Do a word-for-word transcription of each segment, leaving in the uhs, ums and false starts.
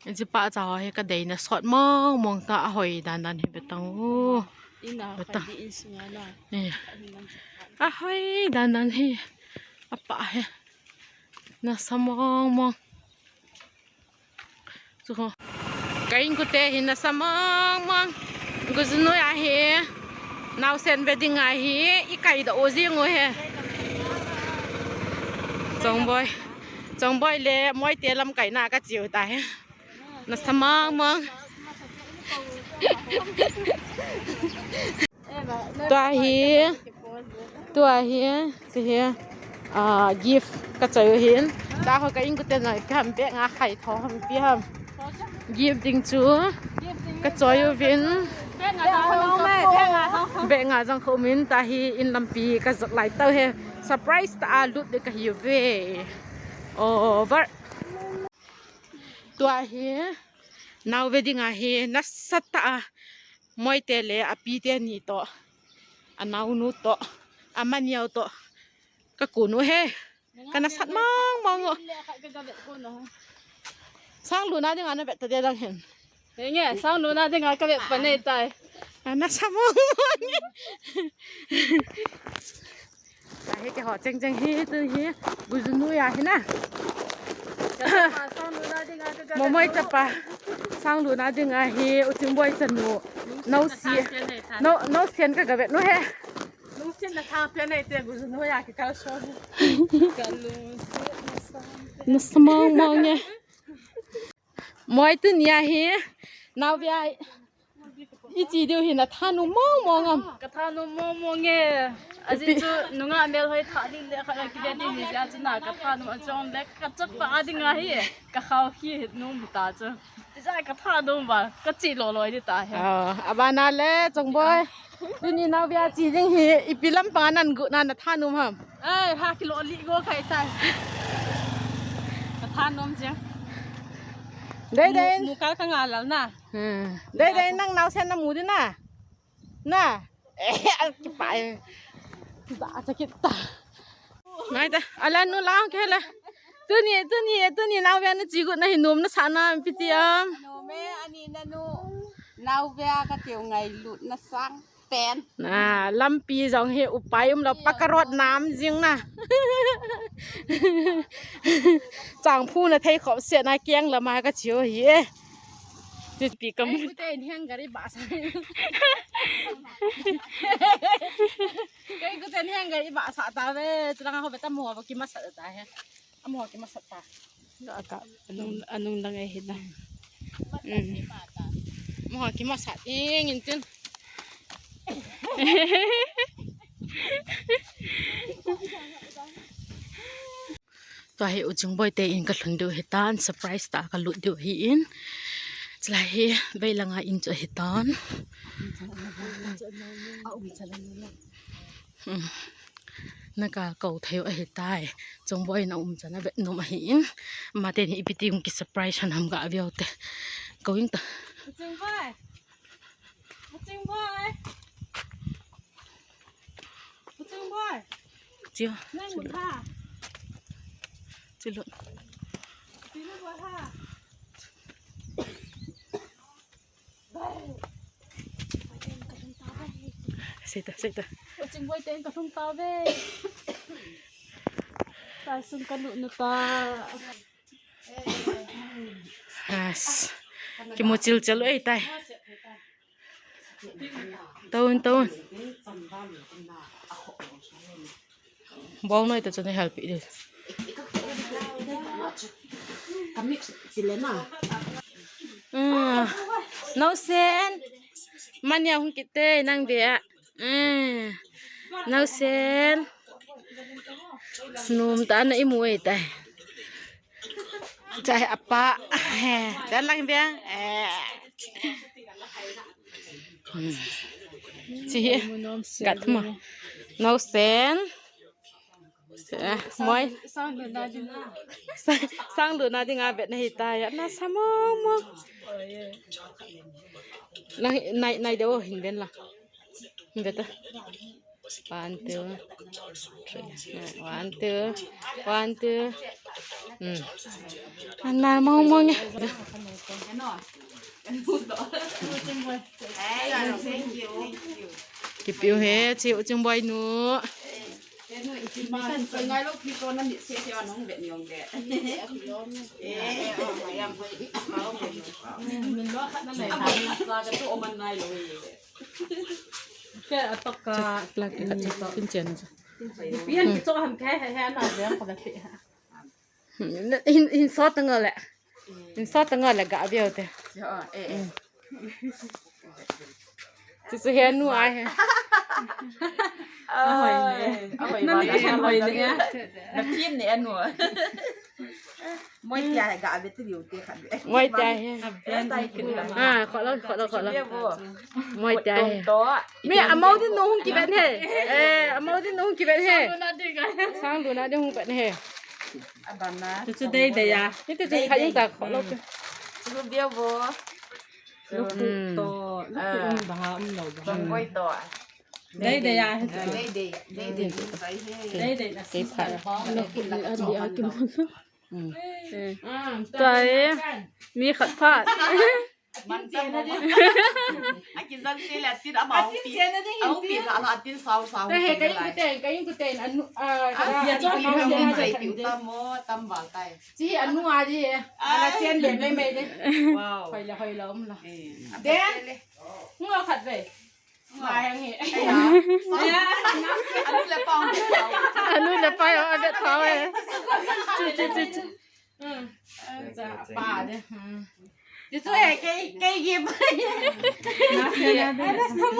Hiche pa cha ho hi ka deina sot mong mong ta, ahoi dan dan hi ve tang u. Ina ve tang. Khadi in sunga na. Ni. Ahoi dan dan hi. Apa hi. Nasa mong mong. Chu ho. Ka inkote hi nasa mong mong. Gujunoi ahi. Naosen ve ding ahi. I kaidoh u jing u hi. Chongboi. Chongboi le Moite lamkaina ka chiu ta hi. Nasa mong mong. Tua hi, tua hi, hiche hi, ah, gift ka choi u ahin. Tua ho ka inkote na ipi ham, bag nga khai tho ham ipi ham. Gift ding chu ka choi uvin. Bag nga jong ka um in, tua hi in lampi ka jot lai tau hi. Surprise tah a lut ding ka hi uve. Over. Tua hi, nao ve ding ahi, nasatah a, Moite le api teni toh, anaonu toh, amaniao toh, ka kon u hi, ka nasat mong mong u. Sang lutna dinga na vet ta de dang hen. Henge, sang lutna dinga ka vet pa nei tai. Nasa mong mong. Tua hi keiho cheng cheng hi, tu hi, Gujunoi ahi na. Momoi chapa. Sang lutna ding ahi, U Chingboi chanu. Naosen, nao, naosen ka ga vet u hi. Naosen na tha pe nei te, Gujunoi a kikal so. Nasa mong mong e. Moi, tuni ahi, naovia i chi diu hi na thanom mong mong am? Ka thanom mong mong e. Ajeh chu nungah melhoi tha ding le khat a kile ding ni jeh a chu na ka thanom a chong le ka chapa a ding ahi. Ka khao hi nom ta chu. Ti jeh a ka thanom ba ka chi lo loi di ta hi. Ah, abana le Chongboi. Tuni naovia chi ding hi ipi lampang a nan gu na na thanom ham? Ai, ha kilo li go khai tai. Ka thanom jeng. Dei, dei. Nu, nu kal ka ngal lal na. Hmm. Dei, dei, nang naosen na mu di na. Na. Eh, a kipai. Ba cha kit ta. Nai ta, ala nu lang ke la. Tuni, tuni, tuni naovia na chi gu na hi nom na sa na ipi ti am? Nom e, ani na nu. Naovia ka tiu ngailut na sang. Pen. Na, lampi jong hi upai umlou, pakarot nam jing na. Changphu na thei khop se na kiang lama ka chiu hi e. Tipi kam. Kute in heng gari ba sa. Kei kute in heng gari ba sa ta ve, chulang ho ve ta mo ba ki ma sa ta he. Amo ki masat ta. Ka, anung, anung lang e hina. Mm. Mo ki masat ing intin. Tua hi U Chingboi te in ka lhun diu hitan, surprise ta ka lut diu hi in. Chulai hi vei langa in chu hitan. Hmm. Na ka kou thei u ahi tai. Chongboi na um chan a vet nom ahi in. Ama teni ipi ti um ki surprise han ham ga veu te. Kou ing ta. Chongboi. Chongboi. Chongboi. Chia. Nang mu tha. Chilo. Chilo ba ha. Sei ta, sei ta. U Chingboi te in ka lhung ta ve. Tai sung ka lut nu ta. Has. Kimu chil chil ei tai. Taun, taun. Bong noi ta chu nei help i di. Ka mix ti le na. Mm. Naosen. Mania hung kit te nang dia. Mm. Naosen. Nom ta na i mu ei tai. Chai apa. Dan lang bia. Eh. Hmm. Chi hi. Gat ma. Naosen. Eh, moi. Sang, sang lutna dinga vet na hi ta ya. Nasa mong mong. Nang nai, nai deu hin ven la. Hin vet ta. One, two, three. One, two, one, two. Hmm. Ana mong mong e. Thank you, thank you. Kipiu he, chi u Chingboi nu. Ngai lo pi ko na mi se se anong vet ni ong de. Eh, ya. Min lo khat na le. Sa ka tu oman nai lo ye. Ke atok ka. Plug in chen. Pian ki cho ham ke he he na de ko la pi. Hin, hin sot tanga le. Hin sot tanga le ga veu te. Chu chu he nu ai he. Ahoi ne. Ahoi ne. Na phim ne anu. Moi tia ga ve ti liu te khat ve. Moi tia he. Ah, kho lo, kho lo, kho lo. Moi tia he. Mi amau din nu hung kiven he. Eh, amau din nu hung kiven he. Sang lu na din hung ven he. Abana. Chu chu dei dei a. Ni te chu khai ta kho lo. Chu lu bia bo. Lu pu to, lu pu um ba ha um lo ba. Chong koi to. Dei dei a. Dei dei, dei dei. Dei dei na si sa ho. Lu pu ni a di a kim. Tai. Mi khat phat. Man ta mo. Aki zan se la tin ama hung pi. Hung pi la la tin sau sau. Ta he kai ku ten, kai ku ten anu a. Asi pi hung sai pi ta mo tam val tai. Chi anu a di. Ala chen le me me de. Wow. Hoi la hoi la um la. Den. Ngo khat ve. Mai ang he. Anu le pa. Anu le pa yo a bet thau he. Chi chi chi chi.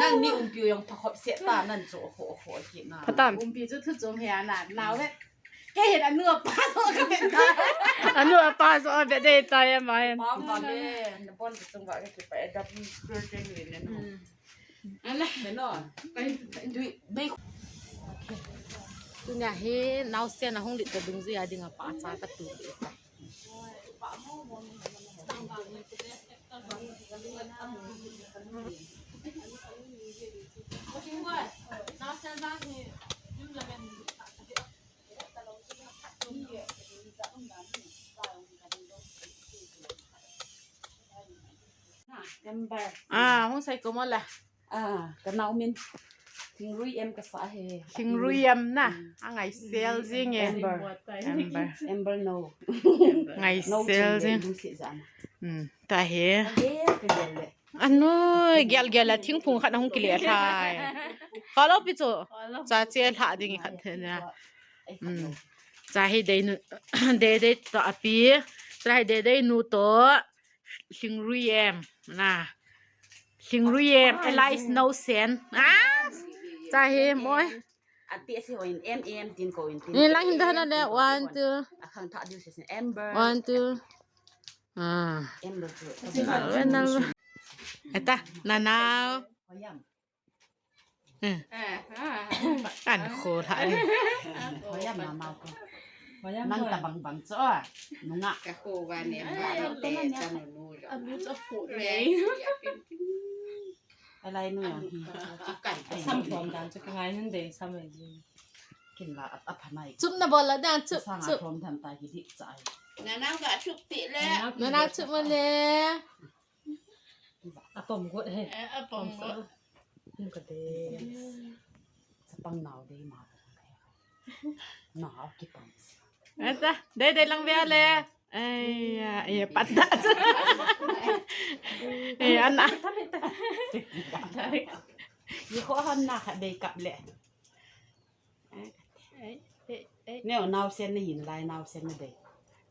Nang ni umpiu jong pha khop se ta nan chu ho ho ki na. Phatam. Umpiu chu thu chom he ana. Nau ve. Ke hin anu apa so ka ve ta. Anu apa so a ve de ta ya ma hen. Pa ma le. Na bon chung va ke pa e da bu ke ke ni ne no. Tunia hi naosen ahung lit ta dungjuia dinga pahcha katu. Ah, hung sai ko mo la. Ah, ka nau min. Thingrui em ka sa he. Thingrui em na. A ngaisel jing e. Amber. Amber. Amber no. Ngaisel jing. Lu si jan. Hmm, ta he. Ka gel, ka gel le. Anu, gel gel la thingphung khat na hung kile thai. Kha lo pi chu. Cha che lha ding khat the na. Hmm. Cha hi dei nu, dei dei to api. Cha hi dei dei nu to. Lhingrui em, na. Lhingrui em, Alice Naosen. Ah, cha hi moi. Ati si hoin M M tin ko in tin. Ni lang hin da na le, one, two. Akhang tha diu si Amber. One, two. Ah. Amber chu. Eta, nanao. Hoyam. Hmm. Kan kho tha ni. Hoya mama ko. Mang ta bang bang cho. Nunga. Ka kho ba ne ba te cha nu nu jo. Anu cho kho re. Alai nu yang hi. Kan sam thom dan chu ka ngai nun de sam ai ji. Kin la ap ap nai. Chup na bol la dan chup chup. Thom tham ta hi di chai. Nanao ga chup ti le. Nanao chup mo le. Apom got he. Eh, apom got. Hum ka de. Chapang nau de ma. Nau kipang. Eta, dei dei lang vea le. Ai ya, ya pat da. Eh, ana. Ni ko han na kha dei kap le. Neo naosen na hin lai naosen na dei.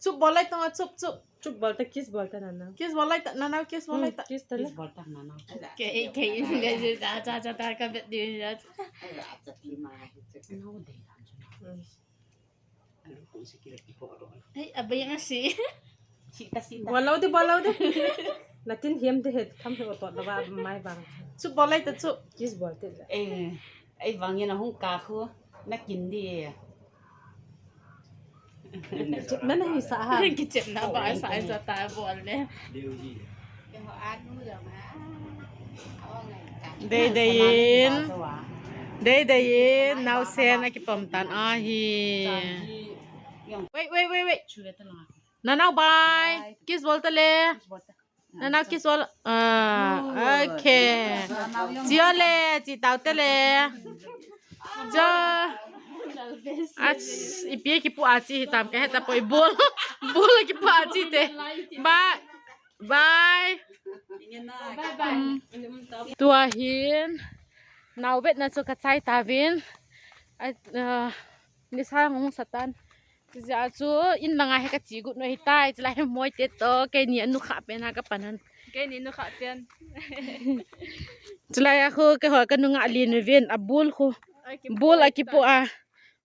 Chup bol lai ta, chup chup. Chup bol ta, kiss bol ta nanao. Kiss bol lai ta nanao, kiss bol lai ta. Kiss ta le. Kiss bol ta nanao. Ke ke ke cha cha cha ta ka bet di ya. Ai la cha ti ma hi chu. Nao dei la chu. Ai abai nga si. Bol lo de, bol lo de. Na tin hiam de het kham he to da ba mai bang. Chup bol lai ta chup. Kiss bol te. Eh. Ei vang ina hung ka khu na kin di. Chepna na hi sa ha. Kichepna ba sa ai sa ta bol le. Dei dei in. Dei dei in. Naosen a kipom tan ahi. Wait, wait, wait, wait. Nanao bye. Kiss bol ta le. Nanao kiss ol. Ah, okay. Chia le, chi tao te le. Cha. Ach, ipi kipu a chi hitam ka heta poi bol. Bol kipu a chi te. Bye. Bye. Tua hin. Nau vet na chu ka chai ta vin. Ai, ah, ni sa ngong satan. Chia chu in langa he ka chi gut noi tai, chulai he moi te to, keini anu kha pen ha ka panan. Keini nu kha pen. Chulai a khu ke ho ka nu nga lin vin a bul khu. Bul a kipu a.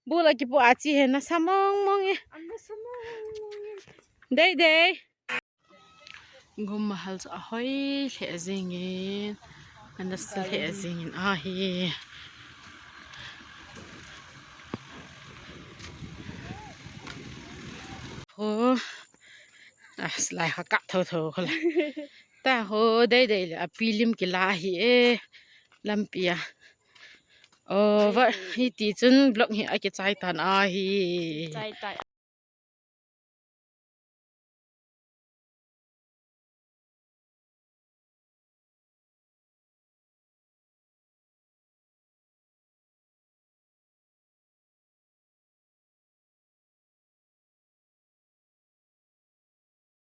Bul a kipu a chi he na sa mong mong e. Dei dei. Gum mahal chu ahoi lheh jingin, anasa lheh jingin ahi. Ho. Ah, slai ha ka tho tho kho la. Ta ho dei dei le api lim kila hi e. Lampi a. Oh, va, hiti chun vlog hi akichai tan ahi. Chai tai.